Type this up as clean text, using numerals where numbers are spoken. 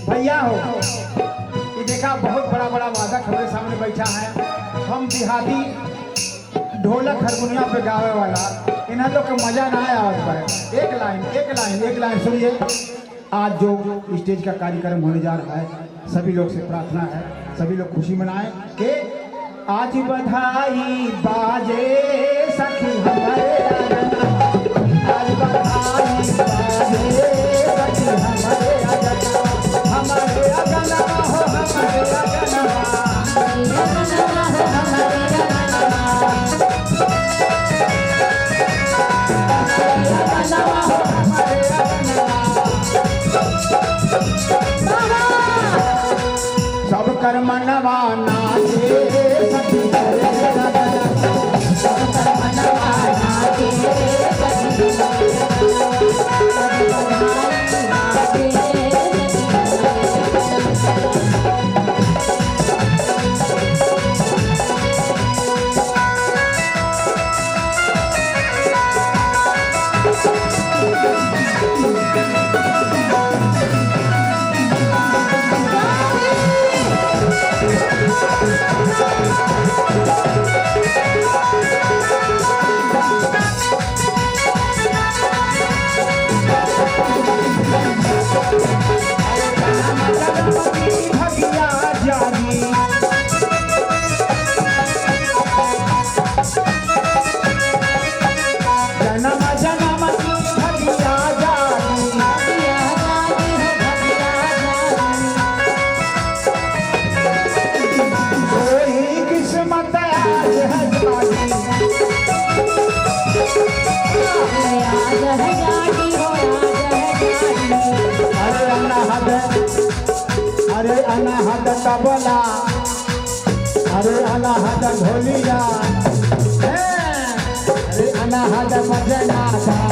भैया हो, ये देखा बहुत बड़ा बड़ा वादक हमारे सामने बैठा है। हम देहाती ढोलक हारमोनिया पे गावे वाला, इन्हें लोग के मजा ना आया होता है। एक लाइन, एक लाइन, एक लाइन सुनिए। आज जो स्टेज का कार्यक्रम होने जा रहा है, सभी लोग से प्रार्थना है, सभी लोग खुशी मनाएं कि आज बधाई बाजे सखी हमारे आंगन। आज बधाई बाजे सखी हमारे आंगन, हमारे आंगन हो, हमारे आंगन। हमारे आंगन। सब कर्म नवाना सखी हमारे आंगन। भगिया जागी, जन्म जन्म की भगिया जागी। कोई किस्मत आज है जागी। अरे अनहद, अरे अनहद तबला, अरे अनहद ढोलिया, हे, अरे अनहद बजना।